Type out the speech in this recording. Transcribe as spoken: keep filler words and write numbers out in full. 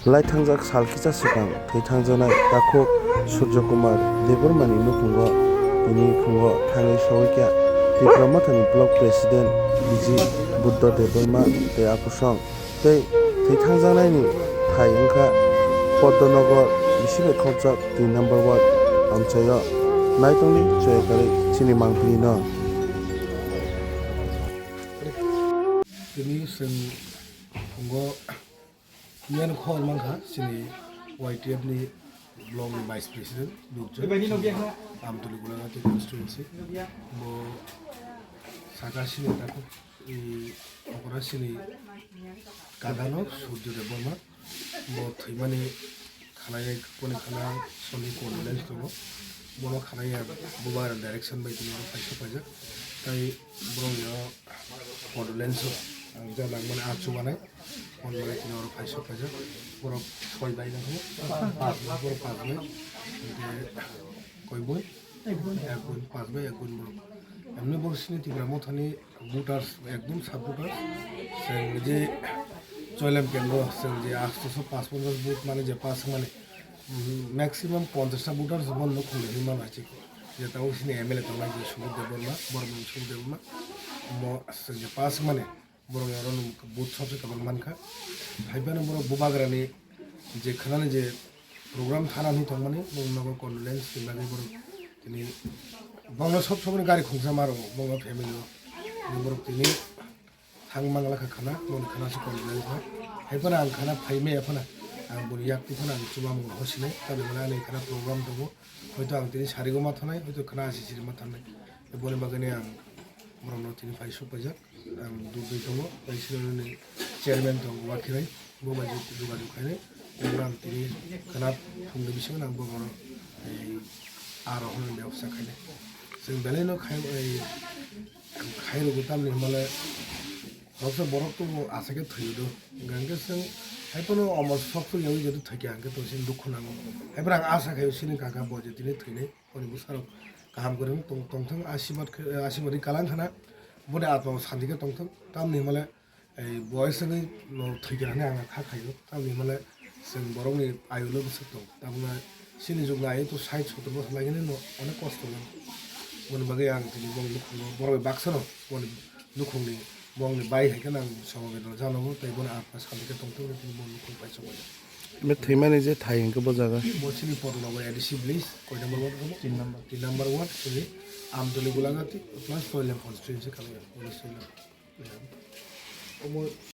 Lai thangjak sal kisa swkang thwi thangjaknai takhuk Surjo Kumar Debbarmani nukhungo tini phungo thangwi sogwi kha Tipra Mothani Block President Biji Buddha Debbarma tei akusong tei thwi thangjaknaini thai wngkha Poddonogo bisi bai khopjak dui number ward amchaio. Naitongni chwya kwrwi chini mangpili no. Tini chwng phungo Miyano khobor mankha chini Y T F ni block ni vice president Durjoy, Amtuli Golagati constituency. Bo saka sini takhuk, i, okora sini kagano Surjo Debbarma. Bo thwimani khanai koni khana soni condolence tongo. Bono khanai ya bubagra direction bai tini oro paisa paijak. Tai borok yo condolence ang ja nangmani achubanai. Hwnwi tini oro phai sok phaijak. Borok soi bai nangkhe. Pas bai, borok pas bai. Hwnkhe koi boi? Ek boi, pas bai ek boi borok. Emni borok sini Tipra Mothani voters ekdom supporters. Chwng je Choilem Kendro, chwng je aatso pas ponchas vote mani je pas mani, mm, maximum ponchas ta voters bono nukhungni hinwi mano achik. Je tabuk sini M L A tongnai je Subudh Debbarma, Boromani Subudh Debbarma. Mo chwng je pas mani. Borok oro no booth sopse kwbang mankha. Haiphano borok bubagrani je khwnani je program thana hinwi tongmani, bongni nogo condolence ni bagwi borok tini bongno sob somoni gari khungsa ma rwo, bongno family o. Borok tini thang mangla kha khana, bongni khana se condolence no. Haiphano ang khana phai maya phano ang boni yak twi phano ang chubamung hosinai, tamni hwnba ani khana program tongo. Hoito ang tini sarigo ma thanai, hoito khana asi siri ma thanai. Boni bagwi ni ang borokno tini phai sok paijak. Ang dudui tongo, tei sini chairman tongo, Wakhirai, bo bai jogajog khainai. Tei ang tini khana phungni bisingo ang bono, ei, aro hwnwi bebsa khainai. Chwng belai no khai, ei, khairogwi tamni hwnmale, khoroksa borok tongo, aswk khe thwiyo do. Hwnkhe chwng haiphano omo sok phuru yaui jeto thwikha, hwnkhe tong sini dukhu nango. Haiphano ang asa khaio sini kaka bo je tini thwinai. Oni bwsarok kaham kwrwng tong-, tongthwng, asibad khe, asibad ri kalang khana, boni atma bo santi khe tongthwng. Tamni hwnmale, ei, boyes wngwi no thwikha hinwi ang kha khaio. Tamni hwnmale chwng borokni ayulo bwswk tong. Tamni chini jugni ayu to sait sottor bosor lai hwnwi no onek kosto nang. Boni bagwi ang tini bong nukhungo, borok bai baksa no boni nukhungni Bongni bai hai khe nang somo bedol jano bo tei boni atma santi khe tongthok hinwi tini bo nukhung pai chongo. Be thwimani je thai hwnkhe bo jaga. Bo chini Podnogo A D C village, koi number ward? Tin number. Tin number ward, chini Amtoli Golagati, plus Choilem constituency kalo ya, police station. Omo